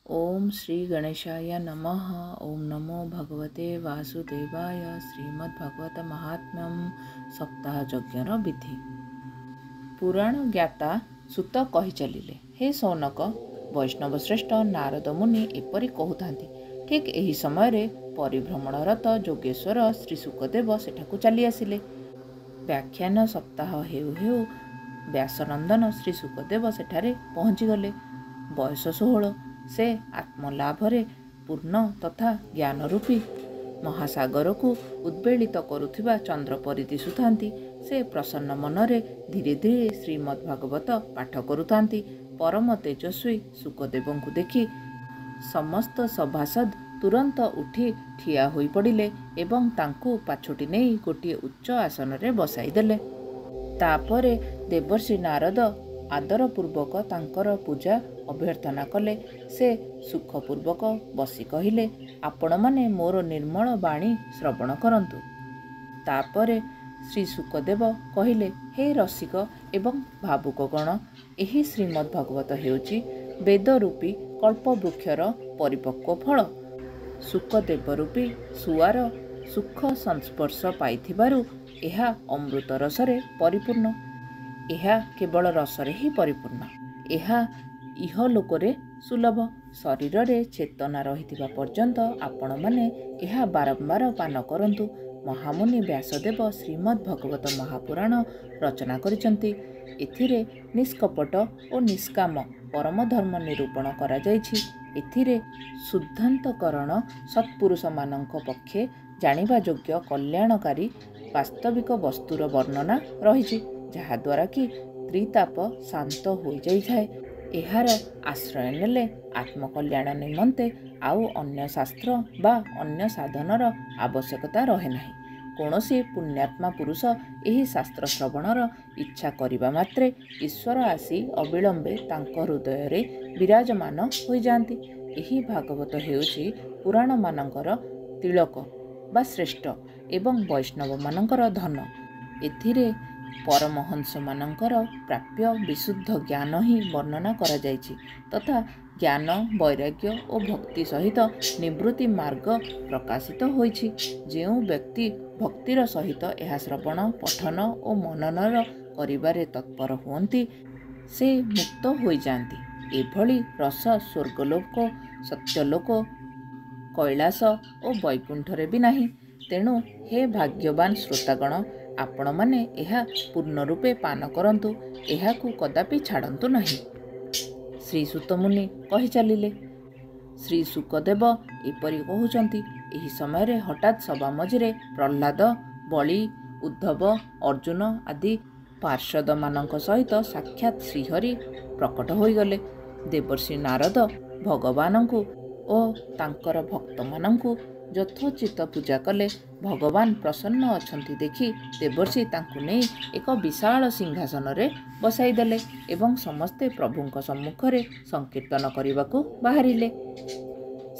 ଓମ୍ ଶ୍ରୀ ଗଣେଶାୟ ନମଃ। ଓମ୍ ନମୋ ଭଗବତେ ବାସୁଦେବାୟ। ଶ୍ରୀମଦ୍ ଭାଗବତ ମାହାତ୍ମ୍ୟମ୍ ସପ୍ତାହ ଯଜ୍ଞର ବିଧି। ପୁରାଣ ଜ୍ଞାତା ସୂତ କହି ଚାଲିଲେ, ହେ ଶୌନକ, ବୈଷ୍ଣବ ଶ୍ରେଷ୍ଠ ନାରଦ ମୁନି ଏପରି କହୁଥାନ୍ତି, ଠିକ୍ ଏହି ସମୟରେ ପରିଭ୍ରମଣରତ ଯୋଗେଶ୍ୱର ଶ୍ରୀ ଶୁକଦେବ ସେଠାକୁ ଚାଲି ଆସିଲେ। ବ୍ୟାଖ୍ୟାନ ସପ୍ତାହ ହେଉ ହେଉ ବ୍ୟାସନନ୍ଦନ ଶ୍ରୀ ଶୁକଦେବ ସେଠାରେ ପହଞ୍ଚିଗଲେ। ବୟସ 16। ସେ ଆତ୍ମଲାଭରେ ପୂର୍ଣ୍ଣ ତଥା ଜ୍ଞାନରୂପୀ ମହାସାଗରକୁ ଉଦ୍ବେଳିତ କରୁଥିବା ଚନ୍ଦ୍ର ପରି ଦିଶୁଥାନ୍ତି। ସେ ପ୍ରସନ୍ନ ମନରେ ଧୀରେ ଧୀରେ ଶ୍ରୀମଦ୍ଭାଗବତ ପାଠ କରୁଥାନ୍ତି। ପରମ ତେଜସ୍ୱୀ ଶୁକଦେବଙ୍କୁ ଦେଖି ସମସ୍ତ ସଭାସଦ୍ ତୁରନ୍ତ ଉଠି ଠିଆ ହୋଇପଡ଼ିଲେ ଏବଂ ତାଙ୍କୁ ପାଛୋଟି ନେଇ ଗୋଟିଏ ଉଚ୍ଚ ଆସନରେ ବସାଇଦେଲେ। ତାପରେ ଦେବର୍ଷି ନାରଦ ଆଦରପୂର୍ବକ ତାଙ୍କର ପୂଜା ଅଭ୍ୟର୍ଥନା କଲେ। ସେ ସୁଖପୂର୍ବକ ବସି କହିଲେ, ଆପଣମାନେ ମୋର ନିର୍ମଳ ବାଣୀ ଶ୍ରବଣ କରନ୍ତୁ। ତାପରେ ଶ୍ରୀ ଶୁକଦେବ କହିଲେ, ହେ ରସିକ ଏବଂ ଭାବୁକଗଣ, ଏହି ଶ୍ରୀମଦ୍ ଭାଗବତ ହେଉଛି ବେଦରୂପୀ କଳ୍ପବୃକ୍ଷର ପରିପକ୍ୱ ଫଳ। ଶୁକଦେବ ରୂପୀ ଶୁଆର ସୁଖ ସଂସ୍ପର୍ଶ ପାଇଥିବାରୁ ଏହା ଅମୃତ ରସରେ ପରିପୂର୍ଣ୍ଣ। ଏହା କେବଳ ରସରେ ହିଁ ପରିପୂର୍ଣ୍ଣ। ଏହା ଇହଲୋକରେ ସୁଲଭ। ଶରୀରରେ ଚେତନା ରହିଥିବା ପର୍ଯ୍ୟନ୍ତ ଆପଣମାନେ ଏହା ବାରମ୍ବାର ପାନ କରନ୍ତୁ। ମହାମୁନି ବ୍ୟାସଦେବ ଶ୍ରୀମଦ୍ ଭଗବତ ମହାପୁରାଣ ରଚନା କରିଛନ୍ତି। ଏଥିରେ ନିଷ୍କପଟ ଓ ନିଷ୍କାମ ପରମଧର୍ମ ନିରୂପଣ କରାଯାଇଛି। ଏଥିରେ ଶୁଦ୍ଧାନ୍ତଃକରଣ ସତ୍ପୁରୁଷମାନଙ୍କ ପକ୍ଷେ ଜାଣିବା ଯୋଗ୍ୟ କଲ୍ୟାଣକାରୀ ବାସ୍ତବିକ ବସ୍ତୁର ବର୍ଣ୍ଣନା ରହିଛି, ଯାହାଦ୍ୱାରା କି ତ୍ରିତାପ ଶାନ୍ତ ହୋଇଯାଇଥାଏ। ଏହାର ଆଶ୍ରୟ ନେଲେ ଆତ୍ମକଲ୍ୟାଣ ନିମନ୍ତେ ଆଉ ଅନ୍ୟ ଶାସ୍ତ୍ର ବା ଅନ୍ୟ ସାଧନର ଆବଶ୍ୟକତା ରହେ ନାହିଁ। କୌଣସି ପୁଣ୍ୟାତ୍ମା ପୁରୁଷ ଏହି ଶାସ୍ତ୍ର ଶ୍ରବଣର ଇଚ୍ଛା କରିବା ମାତ୍ରେ ଈଶ୍ୱର ଆସି ଅବିଳମ୍ବେ ତାଙ୍କ ହୃଦୟରେ ବିରାଜମାନ ହୋଇଯାଆନ୍ତି। ଏହି ଭାଗବତ ହେଉଛି ପୁରାଣମାନଙ୍କର ତିଳକ ବା ଶ୍ରେଷ୍ଠ ଏବଂ ବୈଷ୍ଣବମାନଙ୍କର ଧନ। ଏଥିରେ ପରମହଂସମାନଙ୍କର ପ୍ରାପ୍ୟ ବିଶୁଦ୍ଧ ଜ୍ଞାନ ହିଁ ବର୍ଣ୍ଣନା କରାଯାଇଛି ତଥା ଜ୍ଞାନ, ବୈରାଗ୍ୟ ଓ ଭକ୍ତି ସହିତ ନିବୃତ୍ତି ମାର୍ଗ ପ୍ରକାଶିତ ହୋଇଛି। ଯେଉଁ ବ୍ୟକ୍ତି ଭକ୍ତିର ସହିତ ଏହା ଶ୍ରବଣ, ପଠନ ଓ ମନନର କରିବାରେ ତତ୍ପର ହୁଅନ୍ତି, ସେ ମୁକ୍ତ ହୋଇଯାଆନ୍ତି। ଏଭଳି ରସ ସ୍ୱର୍ଗଲୋକ, ସତ୍ୟଲୋକ, କୈଳାସ ଓ ବୈକୁଣ୍ଠରେ ବି ନାହିଁ। ତେଣୁ ହେ ଭାଗ୍ୟବାନ ଶ୍ରୋତାଗଣ, ଆପଣମାନେ ଏହା ପୂର୍ଣ୍ଣରୂପେ ପାନ କରନ୍ତୁ, ଏହାକୁ କଦାପି ଛାଡ଼ନ୍ତୁ ନାହିଁ। ଶ୍ରୀ ସୂତମୁନି କହି ଚାଲିଲେ, ଶ୍ରୀ ଶୁକଦେବ ଏପରି କହୁଛନ୍ତି, ଏହି ସମୟରେ ହଠାତ୍ ସଭା ମଝିରେ ପ୍ରହ୍ଲାଦ, ବଳି, ଉଦ୍ଧବ, ଅର୍ଜୁନ ଆଦି ପାର୍ଷଦମାନଙ୍କ ସହିତ ସାକ୍ଷାତ୍ ଶ୍ରୀହରି ପ୍ରକଟ ହୋଇଗଲେ। ଦେବର୍ଷି ନାରଦ ଭଗବାନଙ୍କୁ ଓ ତାଙ୍କର ଭକ୍ତମାନଙ୍କୁ ଯଥୋଚିତ ପୂଜା କଲେ। ଭଗବାନ ପ୍ରସନ୍ନ ଅଛନ୍ତି ଦେଖି ଦେବର୍ଷି ତାଙ୍କୁ ନେଇ ଏକ ବିଶାଳ ସିଂହାସନରେ ବସାଇଦେଲେ ଏବଂ ସମସ୍ତେ ପ୍ରଭୁଙ୍କ ସମ୍ମୁଖରେ ସଂକୀର୍ତ୍ତନ କରିବାକୁ ବାହାରିଲେ।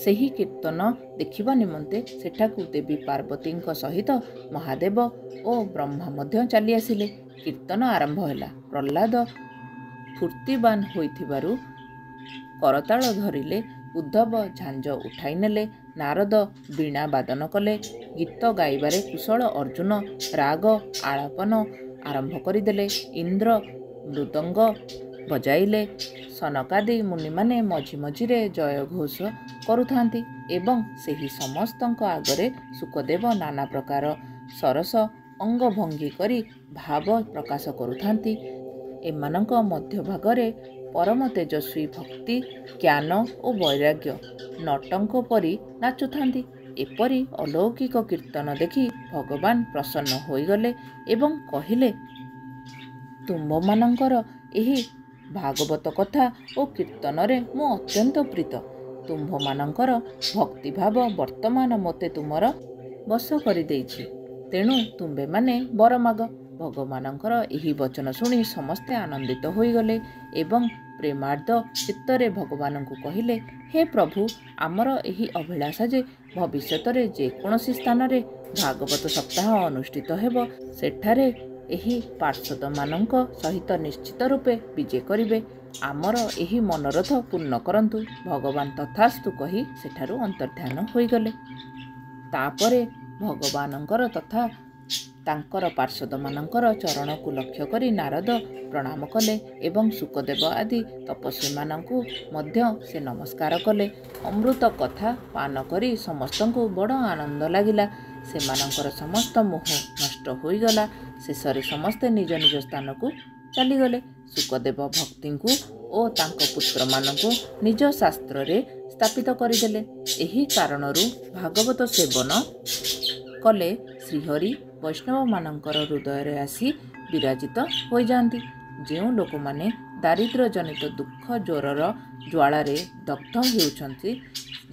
ସେହି କୀର୍ତ୍ତନ ଦେଖିବା ନିମନ୍ତେ ସେଠାକୁ ଦେବୀ ପାର୍ବତୀଙ୍କ ସହିତ ମହାଦେବ ଓ ବ୍ରହ୍ମା ମଧ୍ୟ ଚାଲିଆସିଲେ। କୀର୍ତ୍ତନ ଆରମ୍ଭ ହେଲା। ପ୍ରହ୍ଲାଦ ଫୁର୍ତ୍ତିବାନ ହୋଇଥିବାରୁ କରତାଳ ଧରିଲେ, ଉଦ୍ଧବ ଝାଞ୍ଜ ଉଠାଇନେଲେ, ନାରଦ ବୀଣା ବାଦନ କଲେ, ଗୀତ ଗାଇବାରେ କୁଶଳ ଅର୍ଜୁନ ରାଗ ଆଳାପନ ଆରମ୍ଭ କରିଦେଲେ, ଇନ୍ଦ୍ର ମୃଦଙ୍ଗ ବଜାଇଲେ, ସନକାଦି ମୁନିମାନେ ମଝି ମଝିରେ ଜୟଘୋଷ କରୁଥାନ୍ତି ଏବଂ ସେହି ସମସ୍ତଙ୍କ ଆଗରେ ଶୁକଦେବ ନାନା ପ୍ରକାର ସରସ ଅଙ୍ଗଭଙ୍ଗୀ କରି ଭାବ ପ୍ରକାଶ କରୁଥାନ୍ତି। ଏମାନଙ୍କ ମଧ୍ୟଭାଗରେ ପରମ ତେଜସ୍ୱୀ ଭକ୍ତି, ଜ୍ଞାନ ଓ ବୈରାଗ୍ୟ ନଟଙ୍କ ପରି ନାଚୁଥାନ୍ତି। ଏପରି ଅଲୌକିକ କୀର୍ତ୍ତନ ଦେଖି ଭଗବାନ ପ୍ରସନ୍ନ ହୋଇଗଲେ ଏବଂ କହିଲେ, ତୁମ୍ଭମାନଙ୍କର ଏହି ଭାଗବତ କଥା ଓ କୀର୍ତ୍ତନରେ ମୁଁ ଅତ୍ୟନ୍ତ ପ୍ରୀତ। ତୁମ୍ଭମାନଙ୍କର ଭକ୍ତିଭାବ ବର୍ତ୍ତମାନ ମୋତେ ତୁମର ବଶ କରିଦେଇଛି। ତେଣୁ ତୁମ୍ଭେମାନେ ବର ମାଗ। ଭଗବାନଙ୍କର ଏହି ବଚନ ଶୁଣି ସମସ୍ତେ ଆନନ୍ଦିତ ହୋଇଗଲେ ଏବଂ ପ୍ରେମାର୍ଦ୍ର ଚିତ୍ତରେ ଭଗବାନଙ୍କୁ କହିଲେ, ହେ ପ୍ରଭୁ, ଆମର ଏହି ଅଭିଳାଷା ଯେ ଭବିଷ୍ୟତରେ ଯେକୌଣସି ସ୍ଥାନରେ ଭାଗବତ ସପ୍ତାହ ଅନୁଷ୍ଠିତ ହେବ, ସେଠାରେ ଏହି ପାର୍ଷଦମାନଙ୍କ ସହିତ ନିଶ୍ଚିତ ରୂପେ ବିଜେ କରିବେ। ଆମର ଏହି ମନୋରଥ ପୂର୍ଣ୍ଣ କରନ୍ତୁ। ଭଗବାନ ତଥାସ୍ତୁ କହି ସେଠାରୁ ଅନ୍ତର୍ଧ୍ୟାନ ହୋଇଗଲେ। ତାପରେ ଭଗବାନଙ୍କର ତଥା ତାଙ୍କର ପାର୍ଷଦମାନଙ୍କର ଚରଣକୁ ଲକ୍ଷ୍ୟ କରି ନାରଦ ପ୍ରଣାମ କଲେ ଏବଂ ଶୁକଦେବ ଆଦି ତପସ୍ୱୀମାନଙ୍କୁ ମଧ୍ୟ ସେ ନମସ୍କାର କଲେ। ଅମୃତ କଥା ପାନ କରି ସମସ୍ତଙ୍କୁ ବଡ଼ ଆନନ୍ଦ ଲାଗିଲା। ସେମାନଙ୍କର ସମସ୍ତ ମୋହ ନଷ୍ଟ ହୋଇଗଲା। ଶେଷରେ ସମସ୍ତେ ନିଜ ନିଜ ସ୍ଥାନକୁ ଚାଲିଗଲେ। ଶୁକଦେବ ଭକ୍ତିଙ୍କୁ ଓ ତାଙ୍କ ପୁତ୍ରମାନଙ୍କୁ ନିଜ ଶାସ୍ତ୍ରରେ ସ୍ଥାପିତ କରିଦେଲେ। ଏହି କାରଣରୁ ଭାଗବତ ସେବନ କଲେ ଶ୍ରୀହରି ବୈଷ୍ଣବମାନଙ୍କର ହୃଦୟରେ ଆସି ବିରାଜିତ ହୋଇଯାଆନ୍ତି। ଯେଉଁ ଲୋକମାନେ ଦାରିଦ୍ର୍ୟଜନିତ ଦୁଃଖ ଜ୍ୱରର ଜ୍ୱାଳାରେ ଦଗ୍ଧ ହେଉଛନ୍ତି,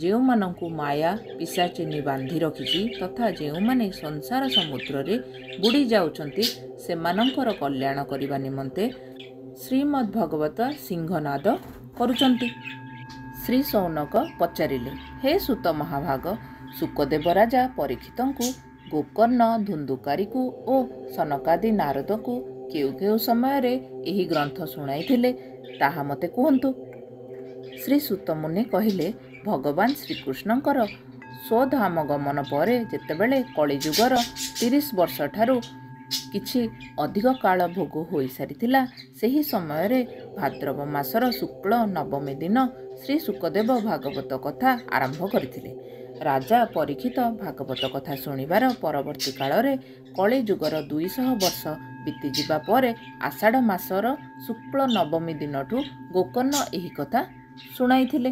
ଯେଉଁମାନଙ୍କୁ ମାୟା ପିଶାଚିନୀ ବାନ୍ଧି ରଖିଛି ତଥା ଯେଉଁମାନେ ସଂସାର ସମୁଦ୍ରରେ ବୁଡ଼ି ଯାଉଛନ୍ତି, ସେମାନଙ୍କର କଲ୍ୟାଣ କରିବା ନିମନ୍ତେ ଶ୍ରୀମଦ୍ଭଗବତ ସିଂହନାଦ କରୁଛନ୍ତି। ଶ୍ରୀ ଶୌନକ ପଚାରିଲେ, ହେ ସୁତ ମହାଭାଗ, ଶୁକଦେବ ରାଜା ପରୀକ୍ଷିତଙ୍କୁ, ଗୋକର୍ଣ୍ଣ ଧୁନ୍ଧୁକାରୀକୁ ଓ ସନକାଦି ନାରଦକୁ କେଉଁ କେଉଁ ସମୟରେ ଏହି ଗ୍ରନ୍ଥ ଶୁଣାଇଥିଲେ, ତାହା ମୋତେ କୁହନ୍ତୁ। ଶ୍ରୀ ସୁତମୁନି କହିଲେ, ଭଗବାନ ଶ୍ରୀକୃଷ୍ଣଙ୍କର ସ୍ୱଧାମ ଗମନ ପରେ ଯେତେବେଳେ କଳିଯୁଗର 30 ବର୍ଷଠାରୁ କିଛି ଅଧିକ କାଳ ଭୋଗ ହୋଇସାରିଥିଲା, ସେହି ସମୟରେ ଭାଦ୍ରବ ମାସର ଶୁକ୍ଳ ନବମୀ ଦିନ ଶ୍ରୀ ଶୁକଦେବ ଭାଗବତ କଥା ଆରମ୍ଭ କରିଥିଲେ। ରାଜା ପରୀକ୍ଷିତ ଭାଗବତ କଥା ଶୁଣିବାର ପରବର୍ତ୍ତୀ କାଳରେ କଳିଯୁଗର 200 ବର୍ଷ ବିତିଯିବା ପରେ ଆଷାଢ଼ ମାସର ଶୁକ୍ଳ ନବମୀ ଦିନଠୁ ଗୋକର୍ଣ୍ଣ ଏହି କଥା ଶୁଣାଇଥିଲେ।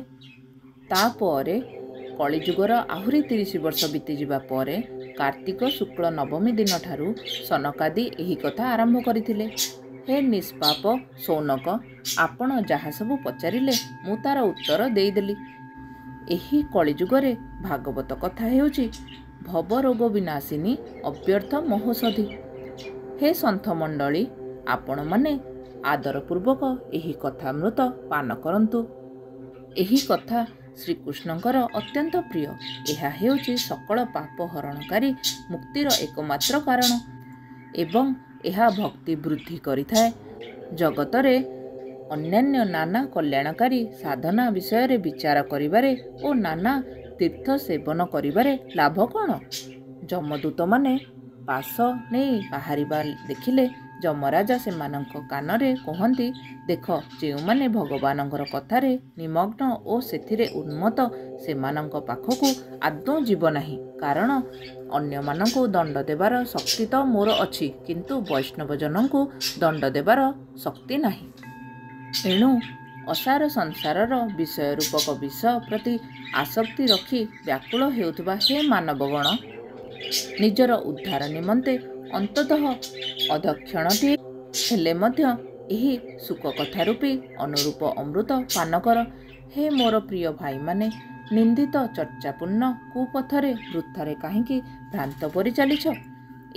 ତାପରେ କଳିଯୁଗର ଆହୁରି 30 ବର୍ଷ ବିତିଯିବା ପରେ କାର୍ତ୍ତିକ ଶୁକ୍ଳ ନବମୀ ଦିନଠାରୁ ସନକାଦି ଏହି କଥା ଆରମ୍ଭ କରିଥିଲେ। ହେ ନିଷ୍ପାପ ଶୌନକ, ଆପଣ ଯାହା ସବୁ ପଚାରିଲେ ମୁଁ ତାର ଉତ୍ତର ଦେଇଦେଲି। ଏହି କଳିଯୁଗରେ ଭାଗବତ କଥା ହେଉଛି ଭବରୋଗ ବିନାଶିନୀ ଅବ୍ୟର୍ଥ ମହୋଷଧି। ହେ ସନ୍ଥମଣ୍ଡଳୀ, ଆପଣମାନେ ଆଦରପୂର୍ବକ ଏହି କଥାମୃତ ପାନ କରନ୍ତୁ। ଏହି କଥା ଶ୍ରୀକୃଷ୍ଣଙ୍କର ଅତ୍ୟନ୍ତ ପ୍ରିୟ। ଏହା ହେଉଛି ସକଳ ପାପ ହରଣକାରୀ ମୁକ୍ତିର ଏକମାତ୍ର କାରଣ ଏବଂ ଏହା ଭକ୍ତି ବୃଦ୍ଧି କରିଥାଏ। ଜଗତରେ ଅନ୍ୟାନ୍ୟ ନାନା କଲ୍ୟାଣକାରୀ ସାଧନା ବିଷୟରେ ବିଚାର କରିବାରେ ଓ ନାନା ତୀର୍ଥ ସେବନ କରିବାରେ ଲାଭ କ'ଣ? ଯମଦୂତମାନେ ପାଶ ନେଇ ବାହାରିବା ଦେଖିଲେ ଯମରାଜା ସେମାନଙ୍କ କାନରେ କହନ୍ତି, ଦେଖ, ଯେଉଁମାନେ ଭଗବାନଙ୍କର କଥାରେ ନିମଗ୍ନ ଓ ସେଥିରେ ଉନ୍ମତ୍ତ, ସେମାନଙ୍କ ପାଖକୁ ଆଦୌ ଯିବ ନାହିଁ। କାରଣ ଅନ୍ୟମାନଙ୍କୁ ଦଣ୍ଡ ଦେବାର ଶକ୍ତି ତ ମୋର ଅଛି, କିନ୍ତୁ ବୈଷ୍ଣବଜନଙ୍କୁ ଦଣ୍ଡ ଦେବାର ଶକ୍ତି ନାହିଁ। ଏଣୁ ଅସାର ସଂସାରର ବିଷୟ ରୂପକ ବିଷ ପ୍ରତି ଆସକ୍ତି ରଖି ବ୍ୟାକୁଳ ହେଉଥିବା ହେ ମାନବଗଣ, ନିଜର ଉଦ୍ଧାର ନିମନ୍ତେ ଅନ୍ତତଃ ଅଧକ୍ଷଣଟିଏ ହେଲେ ମଧ୍ୟ ଏହି ସୁଖକଥା ରୂପୀ ଅନୁରୂପ ଅମୃତ ପାନ କର। ହେ ମୋର ପ୍ରିୟ ଭାଇମାନେ, ନିନ୍ଦିତ ଚର୍ଚ୍ଚାପୂର୍ଣ୍ଣ କୁପଥରେ ବୃଥାରେ କାହିଁକି ଭ୍ରାନ୍ତ ପରି ଚାଲିଛ?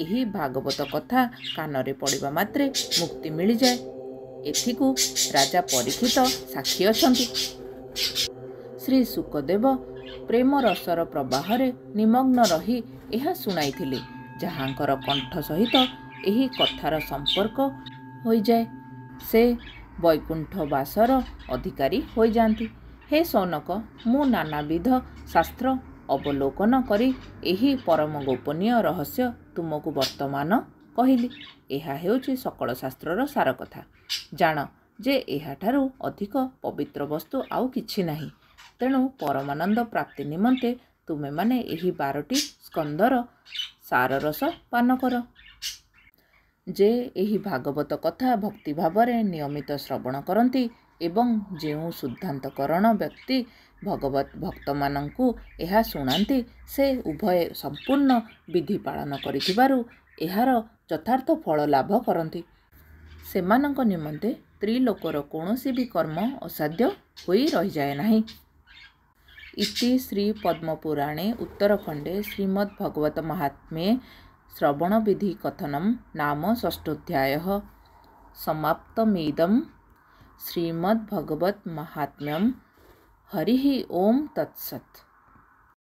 ଏହି ଭାଗବତ କଥା କାନରେ ପଡ଼ିବା ମାତ୍ରେ ମୁକ୍ତି ମିଳିଯାଏ। ଏଥିକୁ ରାଜା ପରୀକ୍ଷିତ ସାକ୍ଷୀ ଅଛନ୍ତି। ଶ୍ରୀ ଶୁକଦେବ ପ୍ରେମରସର ପ୍ରବାହରେ ନିମଗ୍ନ ରହି ଏହା ଶୁଣାଇଥିଲେ। ଯାହାଙ୍କର କଣ୍ଠ ସହିତ ଏହି କଥାର ସମ୍ପର୍କ ହୋଇଯାଏ, ସେ ବୈକୁଣ୍ଠବାସର ଅଧିକାରୀ ହୋଇଯାଆନ୍ତି। ହେ ଶୌନକ, ମୁଁ ନାନାବିଧ ଶାସ୍ତ୍ର ଅବଲୋକନ କରି ଏହି ପରମ ଗୋପନୀୟ ରହସ୍ୟ ତୁମକୁ ବର୍ତ୍ତମାନ କହିଲି। ଏହା ହେଉଛି ସକଳ ଶାସ୍ତ୍ରର ସାର କଥା। ଜାଣ ଯେ ଏହାଠାରୁ ଅଧିକ ପବିତ୍ର ବସ୍ତୁ ଆଉ କିଛି ନାହିଁ। ତେଣୁ ପରମାନନ୍ଦ ପ୍ରାପ୍ତି ନିମନ୍ତେ ତୁମେମାନେ ଏହି 12ଟି ସ୍କନ୍ଧର ସାରରସ ପାନ କର। ଯେ ଏହି ଭାଗବତ କଥା ଭକ୍ତିଭାବରେ ନିୟମିତ ଶ୍ରବଣ କରନ୍ତି ଏବଂ ଯେଉଁ ଶୁଦ୍ଧାନ୍ତକରଣ ବ୍ୟକ୍ତି ଭଗବତ ଭକ୍ତମାନଙ୍କୁ ଏହା ଶୁଣାନ୍ତି, ସେ ଉଭୟେ ସମ୍ପୂର୍ଣ୍ଣ ବିଧି ପାଳନ କରିଥିବାରୁ ଏହାର ଯଥାର୍ଥ ଫଳ ଲାଭ କରନ୍ତି। ସେମାନଙ୍କ ନିମନ୍ତେ ତ୍ରିଲୋକର କୌଣସି ବି କର୍ମ ଅସାଧ୍ୟ ହୋଇ ରହିଯାଏ ନାହିଁ। ଇତି ଶ୍ରୀ ପଦ୍ମପୁରାଣେ ଉତ୍ତରଖଣ୍ଡେ ଶ୍ରୀମଦ୍ଭଗବତ ମାହାତ୍ମ୍ୟେ ଶ୍ରବଣବିଧି କଥନମ୍ ନାମ ଷଷ୍ଠୋଧ୍ୟାୟଃ। ସମାପ୍ତମିଦಂ ଶ୍ରୀମଦ୍ଭଗବତ ମାହାତ୍ମ୍ୟମ୍। ହରିଃ ଓମ୍ ତତ୍ସତ୍।